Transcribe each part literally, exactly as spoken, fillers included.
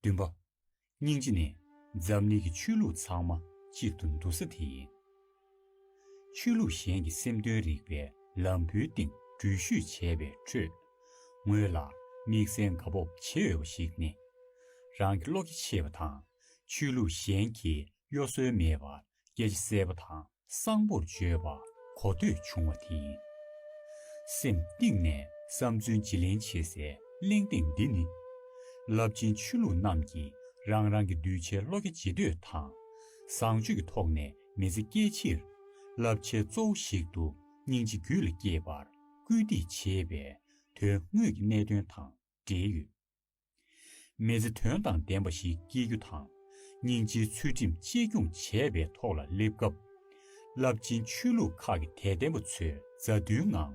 བདུན་པ། སྙིང་རྗེ་ནི་འཛམ་གླིང་གི་ཆོས་ལུགས་ཚང་མ་གཅིག་ཏུ་འདུ་ས་དེ་ཡིན། ཆོས་ལུགས་གཞན་གྱི་སེམས་དོན་རིག་པའི་ལམ་བུའི་སྟེང་འགྲུལ་བཞུད་བྱས་པའི་ཁྲོད། ངོས་ལ་དམིགས་བསལ་དགའ་སྤོབས་ཆེ་འོས་པ་ཞིག་ནི། རང་གི་བློ་རྒྱ་ཆེ་བ་དང་ཆོས་ལུགས་གཞན་གྱིས་གཡོ་ཟོལ་མེད་པར་སྐད་ཆ་གསལ་པོ་དང་གསང་པོར་བརྗོད་པ་གོ་ཐོས་བྱུང་བ་དེ་ཡིན། སེམས་གཏིང་ནས་བསམ་ཚུལ་བརྗེ་ལེན་བྱེད་སའི་གླེང་སྟེགས་འདི་ནི། རླབས་ཆེན་ཆོས་ལུགས་རྣམས་ཀྱིས་རང་རང་གི་གདུལ་བྱའི་བློ་རྒྱ་འབྱེད་འདོད་དང་། བཟང་སྤྱོད་ཀྱི་ཐོག་ནས་མི་ཚེ་སྐྱེལ་ཕྱིར། རླབས་ཆེན་གཙོ་བོ་ཞིག་ཏུ་སྙིང་རྗེ་རྒྱུད་ལ་སྐྱེས་པར་སྐུལ་འདེད་བྱེད་པའི་དོན་དངོས་ཀྱི་གནད་དོན་དང་འབྲེལ་ཡོད། མི་ཚེ་དོན་དང་ལྡན་པ་ཞིག་སྐྱེལ་རྒྱུ་དང་། སྙིང་རྗེའི་ཚུལ་ཁྲིམས་གཅེས་སྐྱོང་བྱས་པའི་ཐོག་ལ་སླེབས་སྐབས། རླབས་ཆེན་ཆོས་ལུགས་ཁག་གི་དད་ལྡན་པ་ཚོས་མཛའ་མཐུན་ངང་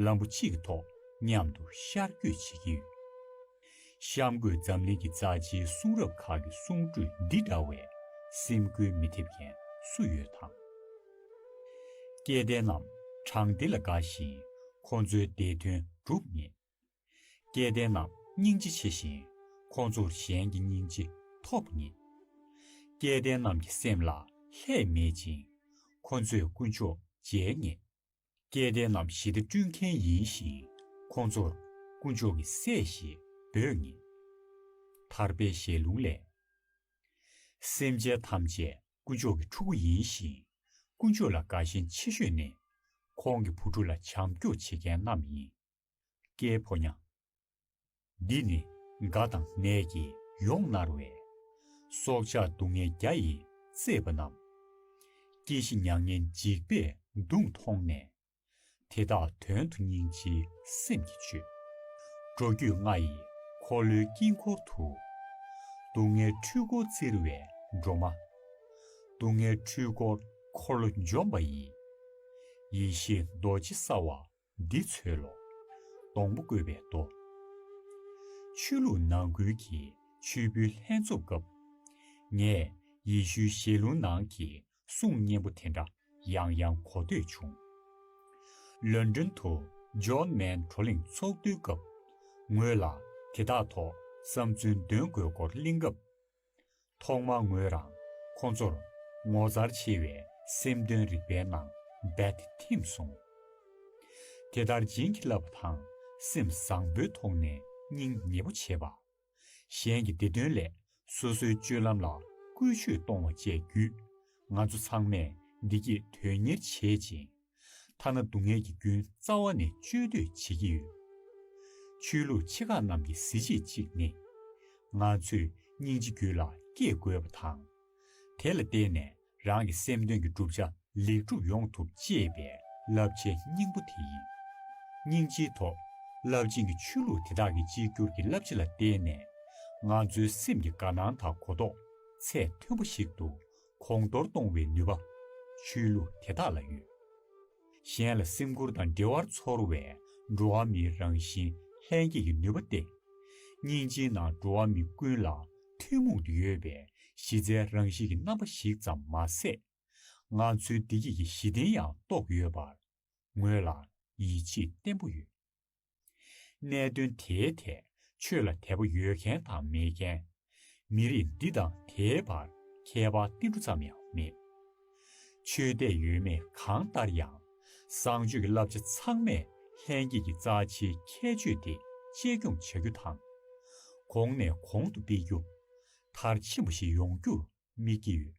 ལམ་བུ་གཅིག་གི་ཐོག་མཉམ་དུ་ཤར་བསྐྱོད་བྱེད་ཀྱི་ཡོད། གཤམ་འཁོད་འཛམ་གླིང་གི་རྩ་ཆེའི་གསུང་རབ་ཁག་གི་གསུང་སྒྲོས་འདི་འདྲ་བས་སེམས་འགུལ་མི་ཐེབས་མཁན་སུ་ཡོད་དམ། སྐལ་ལྡན་རྣམས་དྲང་བདེན་ལ་དགའ་ཞིང་། ཁོ་ཚོའི་བདེ་དོན་སྒྲུབ་ངེས། སྐལ་ལྡན་རྣམས་སྙིང་རྗེ་ཆེ་ཞིང་། ཁོ་ཚོར་གཞན་གྱི་སྙིང་རྗེ་ཐོབ་ངེས། སྐལ་ལྡན་རྣམས་ཀྱི་སེམས་ལ་ལྷད་མེད་ཅིང་། ཁོ་ཚོས་དཀོན་མཆོག་མཇལ་ངེས། སྐལ་ལྡན་རྣམས་ཞི་བདེ་བསྐྲུན་མཁན་ཡིན་ཞིང་། ཁོ་ཚོར་དཀོན་མཆོག་གི་སྲས་ཞེས་འབོད་ངེས། ཐར་པའི་ཞལ་ལུང་ལས། སེམས་ཅན་ཐམས་ཅད་དཀོན་མཆོག་གི་ཕྲུ་གུ་ཡིན་ཞིང་། དཀོན་མཆོག་ལ་དགའ་ཞེན་ཆེ་ཤོས་ནི། ཁོང་གི་བུ་ཕྲུག་ལ་བྱམས་སྐྱོང་བྱེད་མཁན་རྣམས་ཡིན། ཀྱེ་ཕོ་ཉ། འདི་ནི་དགའ་དང་ནད་ཀྱིས་ཡོངས་མནར་བའི། སྲོག་ཆགས་སྡུག་བསྔལ་བརྒྱ་ཡིས་གཙེས་པ་རྣམས། སྐྱེ་ཤི་མྱ་ངན་འཇིགས་པས་གདུང་མཐོང་ནས། དེ་དག་དོན་དུ་སྙིང་རྗེའི་སེམས་ཀྱིས་བཅོས། འགྲོ་རྒྱུད་ལྔ་ཡི་འཁོར་ལོའི་དཀྱིལ་འཁོར་དུ། སྡུག་བསྔལ་འཁྲུལ་འཁོར་བཙིར་བའི་སྒྲོན་མ། སྡུག་བསྔལ་འཁྲུལ་འཁོར་འཁོར་ལོ་འཇོམས་པ་ཡི། ཡེ་ཤེས་རྡོ་རྗེ་གསལ་བ་འདི་འཚོལ་ལོ། སྡོང་པོ་བཀོད་པའི་མདོ། ཆོས་ལུགས་ནང་ཁུལ་གྱི་མཆོད་འབུལ་ལྷན་ཚོགས་སྐབས། ངས་ཡེ་ཤུའི་ཞལ་ལུང་ནང་གི་གསུང་སྙན་པོ་དེ་འདྲ་ཡང་ཡང་གོ་ཐོས་བྱུང་། ལོན་ཌོན་དུ་ཇོན་མན་བགྲོ་གླེང་ཚོགས་འདུའི་སྐབས། ངོས་ལ་དེ་དག་ཐོག་བསམ་ཚུལ་འདོན་དགོས་སྐོར་གླེང་སྐབས། ཐོག་མར་ངོས་རང་ཁོང་ཚོར་ངོ་མཚར་ཆེ་བའི་སེམས་དོན་རིག་པའི་ནང་རྦད་དེ་ཐིམ་སོང་། དེ་ལྟར་བྱིན་གྱིས་བརླབས་པ་དང་སེམས་བཟང་པོའི་ཐོག་ནས་སྙིང་ཉེ་པོ་བྱེད་པ། གཞན་གྱི་བདེ་དོན་ལས་སོ་སོའི་སྤྱོད་ལམ་ལ་བཀོལ་སྤྱོད་གཏོང་བ་བཅས་བརྒྱུད། ང་ཚོ་ཚང་མས་བདེ་སྐྱིད་དོན་གཉེར་བྱེད་ཅིང་། ཐ་ན་སྡུག་བསྔལ་གྱི་རྒྱུན་རྩ་བ་ནས་གཅོད་འདོད་བྱེད་ཀྱི་ཡོད། ཆོས་ལུགས་ཆེ་ཁག་རྣམས་ཀྱི་གཟི་བརྗིད་གཅིག་ནི། ང་ཚོས་སྙིང་རྗེ་རྒྱུད་ལ་སྐྱེ་དགོས་པ་དང་། དེ་ལ་བརྟེན་ནས་རང་གི་སེམས་དོན་གྱི་བསྒྲུབ་བྱ་ལེགས་གྲུབ་ཡོང་ཐུབ་ཅེས་པའི་རླབས་ཆེན་སྙིང་པོ་དེ་ཡིན། སྙིང་རྗེའི་ཐོག་རླབས་ཆེན་གྱི་ཆོས་ལུགས་དེ་དག་གི་གཅིག་གྱུར་གྱི་བསླབ་བྱ་ལ་བརྟེན་ནས། ང་ཚོའི་སེམས་ཀྱི་དགའ་སྣང་དང་གོ་རྟོགས་ཚད་མཐོན་པོ་ཞིག་ཏུ་གོང་མཐོར་གཏོང་བའི་ནུས་པ། ཆོས་ལུགས་དེ་དག་ལ་ཡོད། གཞན་ལ་སེམས་ཁུར་དང་འབྲེལ་བར་ཚོར་བའི་འགྲོ་བ་མིའི་རང་བཞིན་ལྷན་སྐྱེས་ཀྱི་ནུས་པ་སྟེ། སྙིང་རྗེའི་ནང་འགྲོ་བ་མི་ཀུན་ལ་ཐུན་མོང་དུ་ཡོད་པའི་གཞི་རྩའི་རང་གཤིས་ཀྱི་རྣམ་པ་ཞིག་ཙམ་མ་ཟད། ང་ཚོའི་བདེ་སྐྱིད་ཀྱི་གཞི་རྟེན་ཡང་རྟོགས་ཡོད་པར་ངོས་ལ་ཡིད་ཆེས་བརྟན་པོ་ཡོད། གནད་དོན་དེའི་ཐད་ཆོས་ལ་དད་པ་ཡོད་མཁན་དང་མེད་མཁན། མི་རིགས་འདི་དང་དེའི་བར་ཁྱད་པར་ཏིལ་འབྲུ་ཙམ་ཡང་མེད། ཆོས་དད་ཡོད་མེད་གང་ལྟར་ཡང་། བཟང་སྤྱོད་ཀྱི་བསླབ་བྱ་ཚང་མས་ལྷན་སྐྱེས་ཀྱི་རྩ་ཆེའི་ཁྱད་ཆོས་དེ་གཅེས་སྐྱོང་བྱ་རྒྱུ་དང་། གོང་ནས་གོང་དུ་སྤེལ་རྒྱུ། མཐར་ཕྱིན་པ་ཞིག་ཡོང་རྒྱུར་དམིགས་ཀྱི་ཡོད།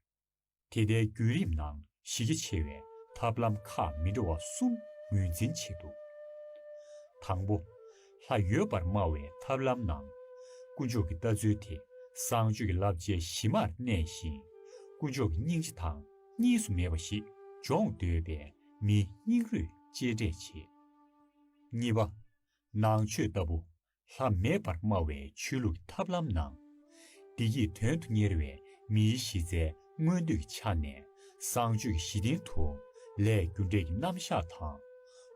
དེ་ལྟའི་བརྒྱུད་རིམ་ནང་གཞི་རྒྱ་ཆེ་བའི་ཐབས་ལམ་ཁག་མི་འདྲ་བ་གསུམ་ངོས་འཛིན་བྱེད་འདུག་དང་པོ། ལྷ་ཡོད་པར་སྨྲ་བའི་ཐབས་ལམ་ནང་། དཀོན་མཆོག་གི་ལྟ་ཚུལ་དེ་བཟང་སྤྱོད་ཀྱི་བསླབ་བྱའི་གཞི་མར་གནས་ཤིང་། དཀོན་མཆོག་གི་སྙིང་རྗེ་དང་གཉིས་སུ་མེད་པ་ཞིག་སྦྱོང་འདོད་པའི་མིའི་སྙིང་རུས་གཅེས་སྤྲས་བྱེད། གཉིས་པ། ནང་ཆོས་ལྟ་བུ། ལྷ་མེད་པར་སྨྲ་བའི་ཆོས་ལུགས་ཀྱི་ཐབས་ལམ་ནང་། བདེ་སྐྱིད་དོན་དུ་གཉེར་བའི་མིའི་གཞི་རྩའི་མངོན་འདོད་ཀྱི་ཆ་ནས། བཟང་སྤྱོད་ཀྱི་གཞི་རྟེན་དུ་ལས་རྒྱུ་འབྲས་ཀྱི་རྣམ་གཞག་དང་།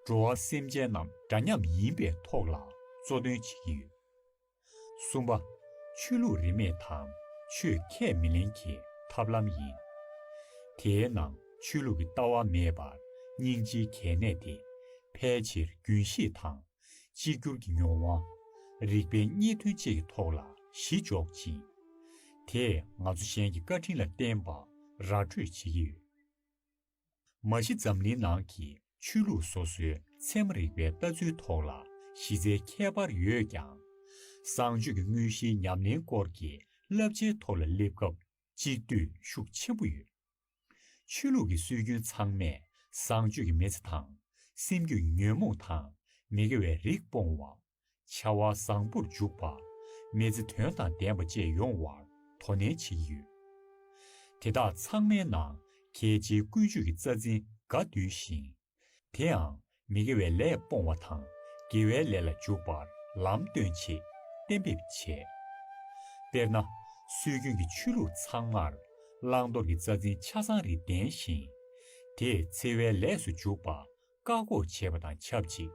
འགྲོ་བ་སེམས་ཅན་རྣམས་འདྲ་མཉམ་ཡིན་པའི་ཐོག་ལ་གཙོ་འདོན་བྱེད་ཀྱི་ཡོད། གསུམ་པ། ཆོས་ལུགས་རིས་མེད་དང་ཆོས་ཁས་མི་ལེན་གྱི་ཐབས་ལམ་ཡིན། དེའི་ནང་ཆོས་ལུགས་ཀྱི་ལྟ་བ་མེད་པར་སྙིང་རྗེའི་གལ་གནད་དེ་ཕལ་ཆེར་རྒྱུན་ཤེས་དང་། གཅིག་གྱུར་གྱི་མྱོང་བ། རིག་པའི་རྙེད་དོན་བཅས་ཀྱི་ཐོག་ལ་གཞི་འཇོག་ཅིང་ དེས་ང་ཚོ་གཞན་གྱི་བཀའ་དྲིན་ལ་བརྟེན་པ་ར་སྤྲོད་བྱེད་ཀྱི་ཡོད། མ་གཞི་འཛམ་གླིང་ནང་གི་ཆོས་ལུགས་སོ་སོའི་ཚད་མ་རིག་པའི་ལྟ་ཚུལ་ཐོག་ལ་གཞི་རྩའི་ཁྱད་པར་ཡོད་ཀྱང་། བཟང་སྤྱོད་ཀྱི་དངོས་གཞིའི་ཉམས་ལེན་སྐོར་གྱི་བསླབ་བྱའི་ཐོག་ལ་སླེབས་སྐབས་གཅིག་བསྡུས་ཤུགས་ཆེན་པོ་ཡོད། ཆོས་ལུགས་ཀྱི་སྲོལ་རྒྱུན་ཚང་མས་བཟང་སྤྱོད་ཀྱི་མི་ཚེ་དང་། སེམས་རྒྱུད་ཉོན་མོངས་དང་མི་དགེ་བའི་རིགས་སྤོང་བ། བྱ་བ་བཟང་པོར་འཇུག་པ། མི་ཚེ་དོན་དང་ལྡན་པ་བཅས་ཡོང་བར་དོ་ནན་བྱེད་ཀྱི་ཡོད། དེ་དག་ཚང་མའི་ནང་གལ་ཆེའི་ཀུན་སྤྱོད་ཀྱི་རྩ་འཛིན་འགའ་འདུས་ཤིང་། དེའང་མི་དགེ་བའི་ལས་སྤོང་བ་དང་དགེ་བའི་ལས་ལ་འཇུག་པར་ལམ་སྟོན་ཆེད་གཏན་འབེབས་བྱས། དཔེར་ན། སྲོལ་རྒྱུན་གྱི་ཆོས་ལུགས་ཚང་མར་བླང་དོར་གྱི་རྩ་འཛིན་ཆ་ཚང་རིགས་ལྡན་ཞིང་། དེས་འཚེ་བའི་ལས་སུ་འཇུག་པ་བཀག་འགོག་བྱེད་པ་དང་ཆབས་ཅིག་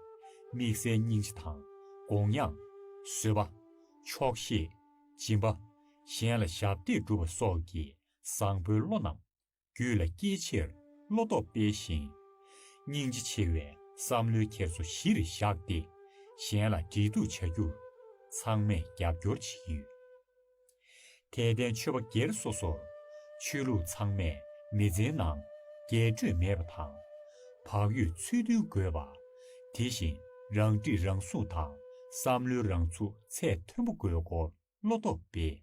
དམིགས་བསལ་སྙིང་རྗེ་དང་དགོངས་ཡངས། བཟོད་པ། ཆོག་ཤེས། སྦྱིན་པ། གཞན་ལ་ཞབས་འདེགས་སྒྲུབ་པ་སོགས་ཀྱི་བཟང་པོའི་བློ་རྣམས་རྒྱུད་ལ་སྐྱེས་ཕྱིར་བློ་སྟོབས་སྤེལ་ཞིང་། སྙིང་རྗེ་ཆེ་བའི་བསམ་བློའི་འཁྱེར་སོ་གཞིར་བཞག་སྟེ་གཞན་ལ་འབྲེལ་གཏུག་བྱ་རྒྱུར་ཚང་མས་རྒྱབ་སྐྱོར་བྱེད་ཀྱི་ཡོད། དད་ལྡན་ཆོས་པ་སྒེར་སོ་སོར་ཆོས་ལུགས་ཚང་མས་མི་ཚེའི་ནང་རྒྱས་སྤྲོས་མེད་པ་དང་། བག་ཡོད་ཚུལ་མཐུན་དགོས་པ། དེ་བཞིན་རང་སྒྲིག་རང་སྲུང་དང་བསམ་བློའི་རང་ཚུགས་ཚད་མཐོན་པོ་དགོས་སྐོར་བློ་སྟོབས་སྤེལ།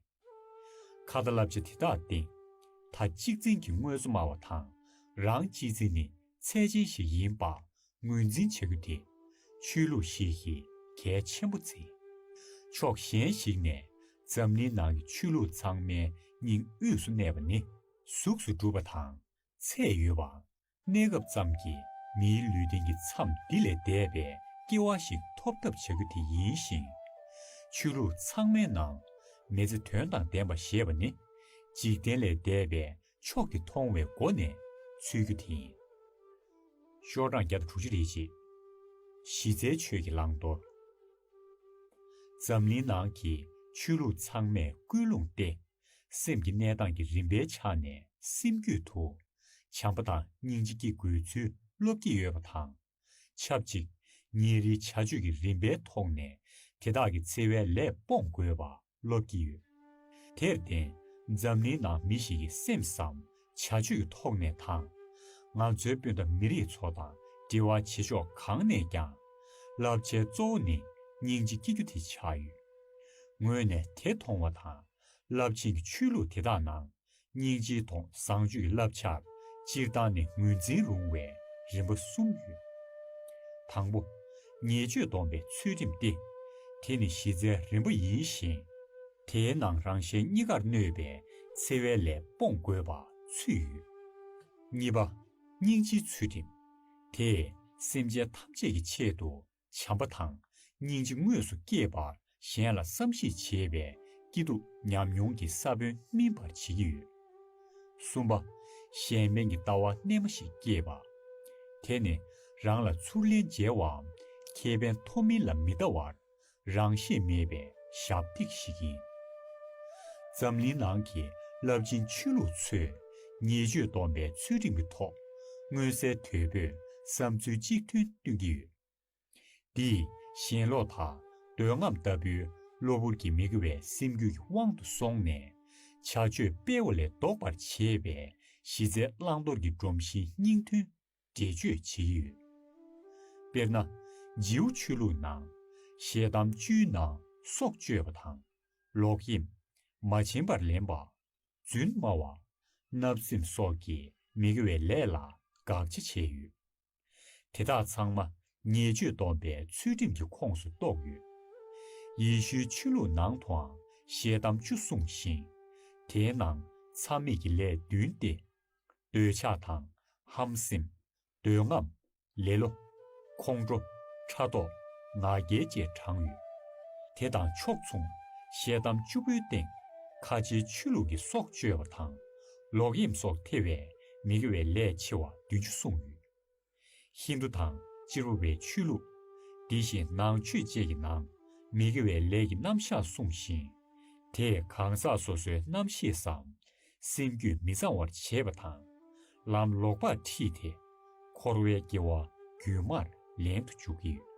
ཁ་ཏ་བསླབ་བྱ་དེ་དག་སྟེང་། ད་གཅིག་འཛིན་གྱི་དངོས་གཙོ་སྨྲ་བ་དང་། རང་གཅེས་འཛིན་ནི་ཚད་ཆེན་ཞིག་ཡིན་པ་ངོས་འཛིན་བྱ་རྒྱུ་དེ་ཆོས་ལུགས་ཤིག་གིས་གལ་ཆེན་པོ་འཛིན། ཕྱོགས་གཞན་ཞིག་ནས་འཛམ་གླིང་ནང་གི་ཆོས་ལུགས་ཚང་མའི་སྙིང་དབུས་སུ་གནས་པ་ནི་གཟུགས་སུ་གྲུབ་པ་དང་ཚད་ཡོད་པ། གནས་སྐབས་ཙམ་གྱིས་མིའི་ལུས་རྟེན་གྱི་མཚམས་འདི་ལས་འདས་པའི་སྐྱེ་བ་ཞིག་ཐོབ་ཐབས་བྱ་རྒྱུ་དེ་ཡིན་ཞིང་། ཆོས་ལུགས་ཚང་མའི་ནང་མི་ཚེ་དོན་དང་ལྡན་པ་ཞེས་པ་ནི་འཇིག་རྟེན་ལས་འདས་པའི་ཕྱོགས་དེ་མཐོང་བའི་སྒོ་ནས་འཚོལ་རྒྱུ་དེ་ཡིན། ཤོག་གྲངས་བརྒྱ་དང་དྲུག་ཅུ་རེ་གཅིག་གཞི་རྩའི་ཆོས་ཀྱི་བླང་དོར། འཛམ་གླིང་ནང་གི་ཆོས་ལུགས་ཚང་མས་ཀུན་སློང་སྟེ། སེམས་ཀྱི་གནས་སྟངས་ཀྱི་རིམ་པའི་ཆ་ནས་སེམས་རྒྱུད་དུ་བྱམས་པ་དང་སྙིང་རྗེ་སྐྱེ་དགོས་ཚུལ་སློབ་ཀྱི་ཡོད་པ་དང་། ཆབས་ཅིག་ཉིན་རེའི་བྱ་སྤྱོད་ཀྱི་རིམ་པའི་ཐོག་ནས་དེ་དག་གི་འཚེ་བའི་ལས་སྤོང་དགོས་པ་སློབ་ཀྱི་ཡོད། དེར་བརྟེན་འཛམ་གླིང་ནང་མི་ཞིག་གི་སེམས་སམ་བྱ་སྤྱོད་ཀྱི་ཐོག་ནས་དང་། ང་ཚོའི་སྤུན་ཟླ་མི་རིགས་ཚོ་དང་འབྲེལ་བ་བྱེད་ཕྱོགས་གང་ནས་ཀྱང་། བསླབ་བྱའི་གཙོ་བོ་ནི་སྙིང་རྗེ་སྐྱེ་རྒྱུ་དེ་ཆགས་ཡོད། ངོས་ནས་དེ་མཐོང་བ་དང་། རླབས་ཆེན་གྱི་ཆོས་ལུགས་དེ་དག་ནང་སྙིང་རྗེའི་ཐོག་བཟང་སྤྱོད་ཀྱི་བསླབ་བྱར་སྤྱིར་བཏང་ནས་ངོས་འཛིན་རུང་བའི་རིམ་པ་གསུམ་ཡོད། དང་པོ། ཉེས་སྤྱོད་སྡོམ་པའི་ཚུལ་ཁྲིམས་ཏེ། དེ་ནི་གཞི་རྩའི་རིམ་པ་ཡིན་ཞིང་། དེའི་ནང་རང་གཞན་གཉིས་ཀར་གནོད་པའི་འཚེ་བའི་ལས་སྤོང་དགོས་པ་ཚུད་ཡོད། གཉིས་པ། སྙིང་རྗེའི་ཚུལ་ཁྲིམས། དེས་སེམས་ཅན་ཐམས་ཅད་ཀྱི་ཆེད་དུ་བྱམས་པ་དང་སྙིང་རྗེ་དངོས་སུ་སྐྱེས་པར་གཞན་ལ་བསམ་ཤེས་བྱེད་པའི་སྐྱིད་སྡུག་ཉམས་མྱོང་གི་ས་བོན་སྨིན་པར་བྱེད་ཀྱི་ཡོད། གསུམ་པ། གཞན་ཕན་གྱི་ལྟ་བ་རྣལ་མ་ཞིག་སྐྱེས་པ། དེ་ནི་རང་ལ་ཚུར་ལན་འཇལ་བའམ་ཁེ་ཕན་ཐོབ་མིན་ལ་མི་ལྟ་བར་རང་ཤེད་མེད་པའི་ཞབས་འདེགས་ཤིག་ཡིན། འཛམ་གླིང་ནང་གི་རླབས་ཆེན་ཆོས་ལུགས་ཚོས་ཉེས་སྤྱོད་སྡོམ་པའི་ཚུལ་ཁྲིམས་ཀྱི་ཐོག་མངོན་གསལ་དོད་པོས་བསམ་ཚུལ་གཅིག་མཐུན་སྟོན་གྱི་ཡོད། འདིས་ཞེན་ལོག་དང་འདོད་རྔམ་ལྟ་བུའི་གློ་བུར་གྱི་མི་དགེ་བའི་སེམས་རྒྱུད་ཀྱི་དབང་དུ་སོང་ནས་བྱ་སྤྱོད་སྤེལ་བ་ལས་ལྡོག་པར་བྱེད་པའི་གཞི་རྩའི་བླང་དོར་གྱི་སྒྲོམ་གཞིའི་སྙིང་དོན་འགྲེལ་བརྗོད་བྱེད་ཀྱི་ཡོད། དཔེར་ན། ཇིའུ་ཆོས་ལུགས་ནང་ཞལ་གདམས་བཅུའི་ནང་སྲོག་གཅོད་པ་དང་། ལོག་གཡེམ། མ་བྱིན་པར་ལེན་པ། རྫུན་སྨྲ་བ། བརྣབ་སེམས་སོགས་ཀྱི་མི་དགེ་བའི་ལས་ལ་དགག་བྱ་བྱས་ཡོད། དེ་དག་ཚང་མ་ཉེས་སྤྱོད་སྡོམ་པའི་ཚུལ་ཁྲིམས་ཀྱི་ཁོངས་སུ་གཏོགས་ཡོད། ཡེ་ཤུའི་ཆོས་ལུགས་ནང་དུའང་ཞལ་གདམས་བཅུ་གསུངས་ཤིང་། དེའི་ནང་མཚམས་མེད་ཀྱི་ལས་བདུན་ཏེ། འདོད་ཆགས་དང་ཧམ་སེམས། འདོད་རྔམ། ལེ་ལོ། ཁོང་ཁྲོ། ཕྲག་དོག་ང་རྒྱལ་བཅས་དྲངས་ཡོད། དེ་དང་ཕྱོགས་མཚུངས་ཞལ་གདམས་བཅུ་པོའི་སྟེང་ཁ་ཆེའི་ཆོས་ལུགས་ཀྱི་སྲོག་གཅོད་པ་དང་ལོག་གཡེམ་སོགས་ཐེ་བའི་མི་དགེ་བའི་ལས་ཆེ་བ་བདུན་ཅུ་གསུངས་ཡོད། ཧིན་རྡུ་དང་སྤྱིར་བ་བའི་ཆོས་ལུགས། དེ་བཞིན་ནང་ཆོས་བཅས་ཀྱི་ནང་མི་དགེ་བའི་ལས་ཀྱི་རྣམ་གཞག་གསུངས་ཤིང་། དེས་གང་ཟག་སོ་སོའི་རྣམ་ཤེས་སམ། སེམས་རྒྱུད་མི་གཙང་བར་བྱེད་པ་དང་། ལམ་ལོག་པར་ཁྲིད་དེ། འཁོར་བའི་སྐྱེ་བ་རྒྱུན་མར་ལེན་དུ་འཇུག་གི་ཡོད།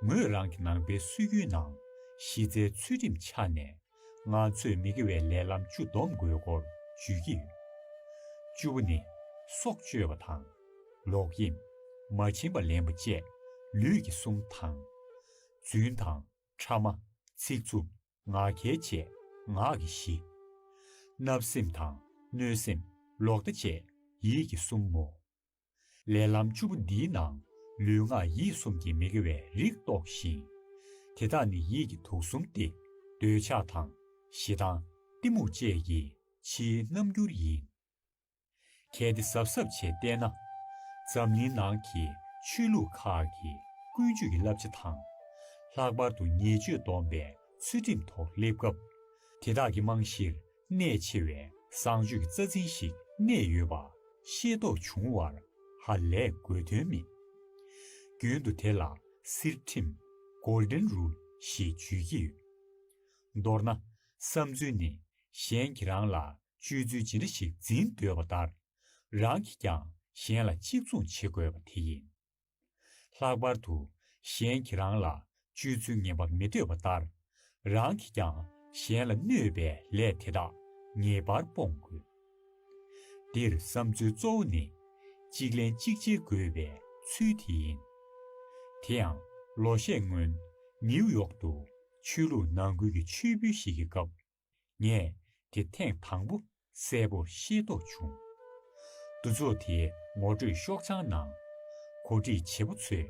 ངོས་རང་གི་ནང་པའི་སྲོལ་རྒྱུན་ནང་གཞི་རྩའི་ཚུལ་ཁྲིམས་ཆ་ནས་ ང་ཚོས་མི་དགེ་བའི་ལས་ལམ་བཅུ་སྡོམ་དགོས་སྐོར་བརྗོད་ཀྱི་ཡོད། བཅུ་པོ་ནི། སྲོག་གཅོད་པ་དང་། ལོག་གཡེམ། མ་བྱིན་པ་ལེན་པ་བཅས་ལུས་ཀྱི་གསུམ་དང་། རྫུན་དང་། ཕྲ་མ། ཚིག་རྩུབ། ངག་འཁྱལ་བཅས་ངག་གི་བཞི། བརྣབ་སེམས་དང་གནོད་སེམས། ལོག་ལྟ་བཅས་ཡིད་ཀྱི་གསུམ་མོ། ལས་ལམ་བཅུ་པོ་འདིའི་ནང་ལུས་ངག་ཡིད་གསུམ་གྱི་མི་དགེ་བའི་རིགས་གཏོགས་ཤིང་། དེ་དག་ནི་ཡིད་ཀྱི་དུག་གསུམ་སྟེ། འདོད་ཆགས་དང་། ཞེ་སྡང་། གཏི་མུག་བཅས་ཀྱི་ཕྱིའི་རྣམ་འགྱུར་ཡིན། གལ་ཏེ་གཟབ་གཟབ་བྱས་བལྟས་ན། འཛམ་གླིང་ནང་གི་ཆོས་ལུགས་ཁག་གིས་ཀུན་སྤྱོད་ཀྱི་བསླབ་བྱ་དང་། ལྷག་པར་དུ་ཉེས་སྤྱོད་སྡོམ་པའི་ཚུལ་ཁྲིམས་ཐོག་སླེབས་སྐབས། དེ་དག་གི་རྨང་གཞིར་གནད་ཆེ་བའི་བཟང་སྤྱོད་ཀྱི་རྩ་འཛིན་ཞིག་གནས་ཡོད་པ་ཤེས་རྟོགས་བྱུང་བར་ཧ་ལས་དགོས་དོན་མེད། རྒྱུན་དུ་དེ་ལ་གསེར་ཁྲིམས། Golden Rule ཞེས་བརྗོད་ཀྱི་ཡོད། མདོར་ན། བསམ་ཚུལ་ནི། གཞན་གྱིས་རང་ལ་སྤྱོད་ཚུལ་ཇི་འདྲ་ཞིག་འཛིན་འདོད་པ་ལྟར། རང་གིས་ཀྱང་གཞན་ལ་གཅིག་མཚུངས་བྱེད་དགོས་པ་དེ་ཡིན། ལྷག་པར་དུ་གཞན་གྱིས་རང་ལ་སྤྱོད་ཚུལ་ངན་པ་མི་འདོད་པ་ལྟར། རང་གིས་ཀྱང་གཞན་ལ་གནོད་པའི་ལས་དེ་དག་ངེས་པར་སྤོང་དགོས། འདིར་བསམ་ཚུལ་གཙོ་བོ་ནི། གཅིག་ལན་གཅིག་བྱེད་དགོས་པའི་ཚུལ་དེ་ཡིན། དེ་ཡང་ལོ་ཤས་སྔོན་ནིའུ་ཡོག་ཏུ་ཆོས་ལུགས་ནང་ཁུལ་གྱི་མཆོད་འབུལ་ཞིག་གི་སྐབས། ངས་དེ་ཐེངས་དང་པོ་གསལ་པོར་ཤེས་རྟོགས་བྱུང་། འདུ་ཚོགས་དེའི་ངོ་སྤྲོད་ཤོག་བྱང་ནང་། གོ་སྒྲིག་བྱེད་པོ་ཚོས།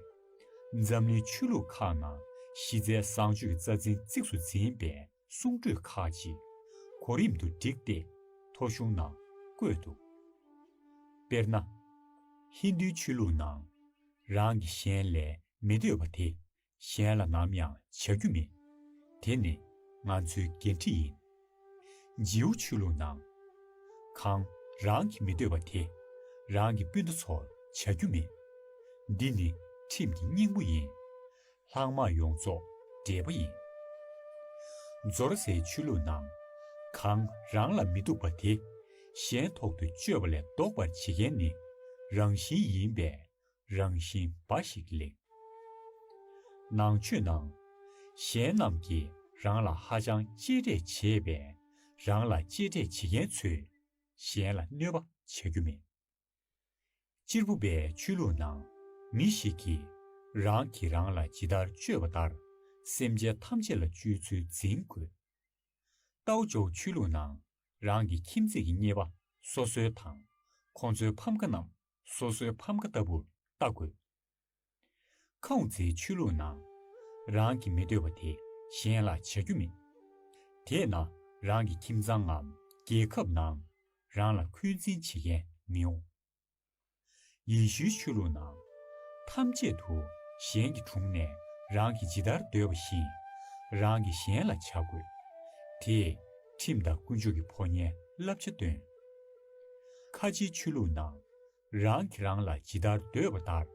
འཛམ་གླིང་ཆོས་ལུགས་ཁག་ནང་གཞི་རྩའི་བཟང་སྤྱོད་ཀྱི་རྩ་འཛིན་གཙིགས་སུ་འཛིན་པའི་གསུང་སྒྲོས་ཁག་ཅིག་གོ་རིམ་དུ་བསྒྲིགས་ཏེ་ཐོ་གཞུང་ནང་བཀོད་འདུག། དཔེར་ན། ཧིན་རྡུའི་ཆོས་ལུགས་ནང་། རང་གིས་གཞན་ལས་མི་འདོད་པ་དེ། གཞན་ལ་ནམ་ཡང་བྱ་རྒྱུ་མེད། དེ་ནི་ང་ཚོའི་འགན་འཁྲི་ཡིན། ཇིའུ་ཆོས་ལུགས་ནང་། གང་རང་གིས་མི་འདོད་པ་དེ། རང་གི་སྤུན་ཟླ་ཚོར་བྱ་རྒྱུ་མེད། འདི་ནི་ཁྲིམས་ཀྱི་སྙིང་པོ་ཡིན། ལྷག་མ་ཡོངས་རྫོགས་འབྲེལ་པ་ཡིན། ཛོ་རོ་སའི་ཆོས་ལུགས་ནང་། གང་རང་ལ་མི་སྡུག་པ་དེ། གཞན་ཐོག་ཏུ་སྤྱོད་པ་ལས་ལྡོག་པར་བྱེད་མཁན་ནི། རང་བཞིན་ཡིན་པས། རང་བཞིན་འབའ་ཞིག་ལེགས། ནང་ཆོས་ནང་། གཞན་རྣམས་ཀྱིས་རང་ལ་ཧ་ཅང་གཅེས་སྤྲས་བྱེད་པས། རང་ལ་གཅེས་སྤྲས་བྱེད་མཁན་ཚོས་གཞན་ལ་གནོད་པ་བྱ་རྒྱུ་མེད། གཅེར་བུ་པའི་ཆོས་ལུགས་ནང་། མི་ཞིག་གིས་རང་གིས་རང་ལ་ཇི་ལྟར་སྤྱོད་པ་ལྟར། སེམས་ཅན་ཐམས་ཅད་ལ་སྤྱོད་ཚུལ་འཛིན་དགོས། ཏའོ་ཅའོ་ཆོས་ལུགས་ནང་། རང་གི་ཁྱིམ་མཚེས་ཀྱི་གཉེར་པ་སོ་སོའི་དང་། ཁོང་ཚོའི་ཕམ་ཁ་རྣམས་སོ་སོའི་ཕམ་ཁ་ལྟ་བུར་ལྟ་དགོས། ཁའུ་ཙིའི་ཆོས་ལུགས་ནང་། རང་གིས་མི་འདོད་པ་དེ་གཞན་ལ་བྱ་རྒྱུ་མེད། དེས་ན་རང་གི་ཁྱིམ་ཚང་ངམ་རྒྱལ་ཁབ་ནང་རང་ལ་འཁོན་འཛིན་བྱེད་མཁན་མི་འོང་། ཡེ་ཤུའི་ཆོས་ལུགས་ནང་། ཐམས་ཅད་དུ་གཞན་གྱི་དྲུང་ནས་རང་གིས་ཇི་ལྟར་འདོད་པ་བཞིན་རང་གིས་གཞན་ལ་བྱ་དགོས། དེས་ཁྲིམས་དང་ཀུན་སྤྱོད་ཀྱི་ཕོ་ཉའི་བསླབ་བྱ་སྟོན། ཁ་ཆེའི་ཆོས་ལུགས་ནང་། རང་གིས་རང་ལ་ཇི་ལྟར་འདོད་པ་ལྟར།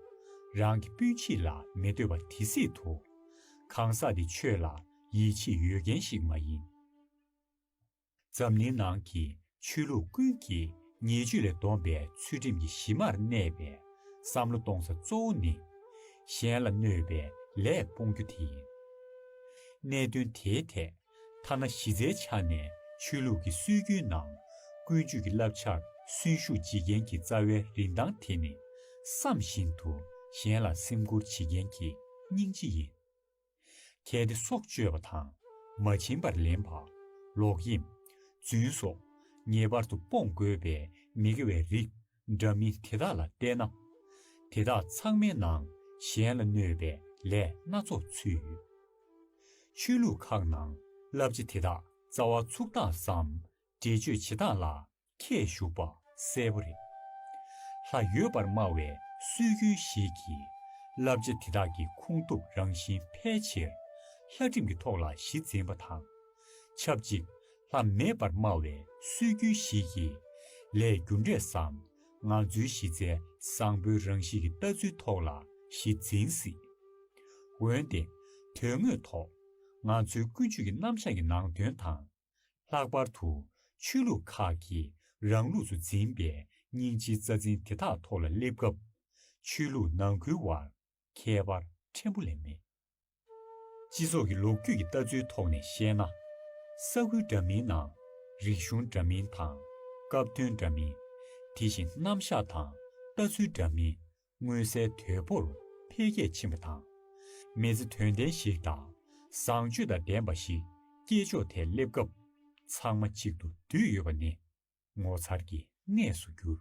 རང་གི་སྤུན་མཆེད་ལ་མི་འདོད་པ་དེ་སྲིད་དུ། གང་ཟག་དེ་ཆོས་ལ་ཡིད་ཆེས་ཡོད་མཁན་ཞིག་མ་ཡིན། འཛམ་གླིང་ནང་གི་ཆོས་ལུགས་ཀུན་གྱིས་ཉེས་སྤྱོད་ལས་སྡོམ་པའི་ཚུལ་ཁྲིམས་ཀྱི་གཞི་མར་གནས་པའི་བསམ་བློ་གཏོང་ས་གཙོ་བོ་ནི། གཞན་ལ་གནོད་པའི་ལས་སྤོང་རྒྱུ་དེ་ཡིན། གནད་དོན་དེའི་ཐད། ཐ་ན་གཞི་རྩའི་ཆ་ནས་ཆོས་ལུགས་ཀྱི་སྲོལ་རྒྱུན་ནང་ཀུན་སྤྱོད་ཀྱི་བསླབ་བྱར་གསོན་ཤུགས་སྦྱིན་མཁན་གྱི་རྩ་བའི་རིན་ཐང་དེ་ནི། བསམ་བཞིན་དུ་གཞན་ལ་སེམས་ཁུར་བྱེད་མཁན་གྱི་སྙིང་རྗེ་ཡིན། གལ་ཏེ་སྲོག་གཅོད་པ་དང་། མ་བྱིན་པར་ལེན་པ། ལོག་གཡེམ། རྫུན་སོགས་ངེས་པར་དུ་སྤོང་དགོས་པའི་མི་དགེ་བའི་རིགས་འདྲ་མིན་དེ་དག་ལ་བལྟས་ན། དེ་དག་ཚང་མའི་ནང་གཞན་ལ་གནོད་པའི་ལས་སྣ་ཚོགས་ཚུད་ཡོད། ཆོས་ལུགས་ཁག་ནང་བསླབ་བྱ་དེ་དག་རྩ་བ་ཚུགས་སྟངས་སམ་འགྲེལ་བརྗོད་བྱེད་སྟངས་ལ་ཁྱད་ཞུགས་པ་གསལ་པོ་རེད། ལྷ་ཡོད་པར་སྨྲ་བའི་སྲོལ་རྒྱུན་ཞིག་གིས་བསླབ་བྱ་དེ་དག་གི་ཁུངས་ཐུབ་རང་བཞིན་ཕལ་ཆེར་ལྷ་ཁྲིམས་ཀྱི་ཐོག་ལ་གཞི་འཛིན་པ་དང་། ཆབས་ཅིག་ལྷ་མེད་པར་སྨྲ་བའི་སྲོལ་རྒྱུན་ཞིག་གིས་ལས་རྒྱུ་འབྲས་སམ་ང་ཚོའི་གཞི་རྩའི་བཟང་པོའི་རང་གཤིས་ཀྱི་ལྟ་ཚུལ་ཐོག་ལ་གཞི་འཛིན་སྲིད། འོན་ཏེ། དོན་དངོས་ཐོག་ང་ཚོའི་ཀུན་སྤྱོད་ཀྱི་རྣམ་གཞག་གི་ནང་དོན་དང་། ལྷག་པར་དུ་ཆོས་ལུགས་ཁག་གིས་རང་ལུགས་སུ་འཛིན་པའི་སྙིང་རྗེའི་རྩ་འཛིན་དེ་དག་ཐོག་ལ་སླེབས་སྐབས། ཆོས་ལུགས་ནང་ཁུལ་བར་ཁྱད་པར་ཕྲན་བུ་ལས་མེད། སྤྱི་ཚོགས་ཀྱི་ལོ་རྒྱུས་ཀྱི་ལྟ་ཚུལ་ཐོག་ནས་བཤད་ན། ས་ཁུལ་འདྲ་མིན་ནང་། རིག་གཞུང་འདྲ་མིན་དང་། སྐབས་དོན་འདྲ་མིན། དེ་བཞིན་རྣམ་གཞག་དང་ལྟ་ཚུལ་འདྲ་མིན། མངོན་གསལ་དོད་པོར་འཕེལ་རྒྱས་ཕྱིན་པ་དང་། མི་ཚེ་དོན་ལྡན་ཞིག་དང་། བཟང་སྤྱོད་དང་ལྡན་པ་ཞིག་སྐྱེལ་ཕྱོགས་ཐད་སླེབས་སྐབས། ཚང་མ་གཅིག་ཏུ་འདུས་ཡོད་པ་ནི། ངོ་མཚར་གྱི་གནས་སུ་གྱུར།